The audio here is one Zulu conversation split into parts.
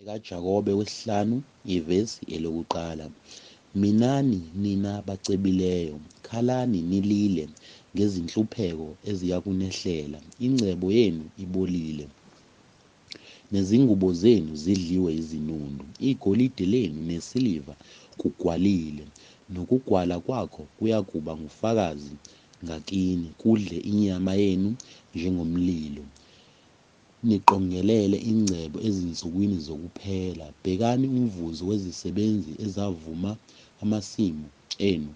EkaJakobe wesihlanu ivesi elokuqala. Minani nina bacebileyo, khalani nilile ngezinhlupheko eziyakunehlela. Ingcebo yenu ibolile, nezingubo zenu zidliwe yizinundu. Igolide lenu nesiliva kugwalile, nokugwala kwakho kuyakuba ngufakazi ngakini, kudle inyama yenu njengomlilo. Niqongelele ingcebo ezinsukwini zokuphela. Bhekani umvuzo wezisebenzi ezavuma amasimu enu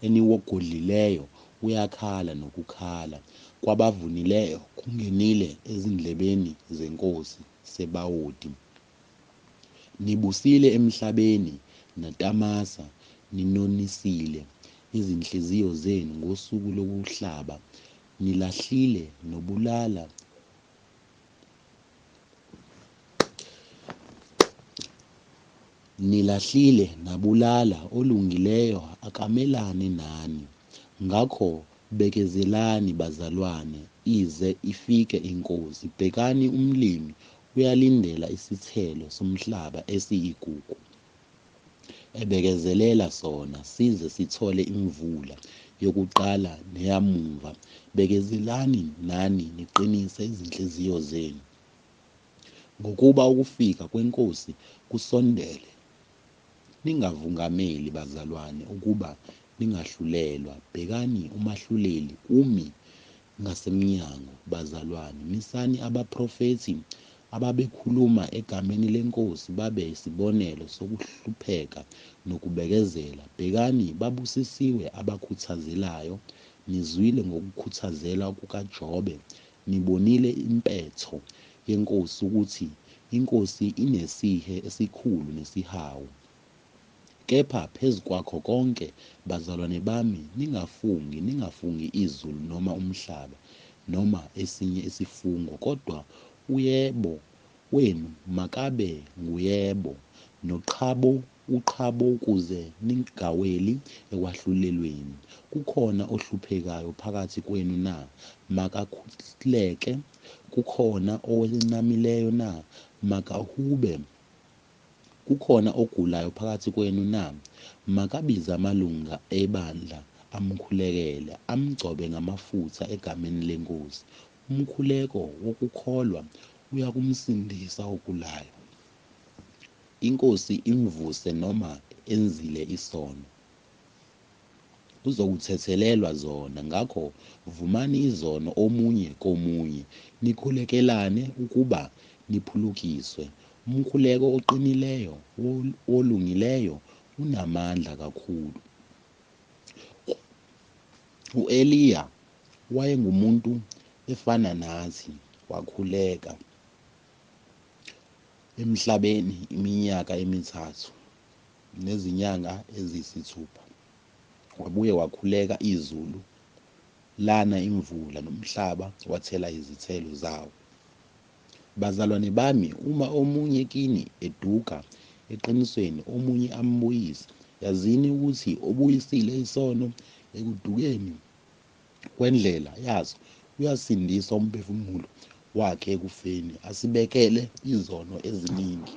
eniwagodlileyo uyakhala nokukhala kwabavunileyo kungenile ezindlebeni zeNkosi Sebawoti. Nibusile emhlabeni, natamasa, ninonisile izinhliziyo zenu ngosuku lokuhlaba, nilahlile nobulala nilahlile nabulala olungileyo akamelane nani. Ngakho bekezelani bazalwane, ize ifike iNkosi. Bhekani umlimi uyalindela isithelo somhlaba esiyigugu, ebekezelela sona size sithole imvula yokuqala neyamuva. Bekezelani nani niqinise izinhliziyo zenu, ngokuba ukufika kweNkosi kusondele. Ningavungameli bazalwane ukuba ningahlulelwa. Bhekani umahluleli umi ngasemnyango. Bazalwane, misani abaprofethi ababekhuluma egameni leNkosi babe isibonelo sokuhlupheka nokubekezela. Bhekani babusisiwe abakhuthazelayo. Nizwile ngokukhuthazela kukaJobe, nibonile impetho yeNkosi ukuthi iNkosi inesihe esikhulu nesihawu. Kepha phezu kwakho konke, bazalwane bami, ningafungi, ningafungi izulu noma umhlaba noma esinye isifungo, kodwa uyebo wenu makabe nguyebo, noqhabo uqhabo, ukuze ningaweli ekwahlulelweni. Kukhona ohluphekayo phakathi kwenu na? Makakhuleke. Kukhona owenamileyo na? Makahube. Kukhona ogulayo phakathi kwenu na? Makabize amalunga ebandla amkhulekele, amgcobe ngamafutha egameni leNkosi. Umkhuleko wokukholwa uyakumsindisa ogulayo, iNkosi imvuse noma enzile isono. Uzokuthethelelwa zona. Ngakho vumani izono omunye komunye, nikhulekelane ukuba niphulukiswe. Umkhuleko oqinileyo wolungileyo unamandla kakhulu. U-Eliya wayengumuntu efana nathi, wakhuleka emhlabeni iminyaka emithathu nezinyanga eziyisithupha. Wabuye wakhuleka izulu lana imvula nomhlaba wathela izithelo zawo. Bazalwane bami, uma omunye kini eduka eqinisweni, omunye ambuyise, yazini ukuthi obuyisile isono ekudukeni kwendlela yaso uyasindisa umphefumulo wakhe ekufeni, asibekele izono eziningi.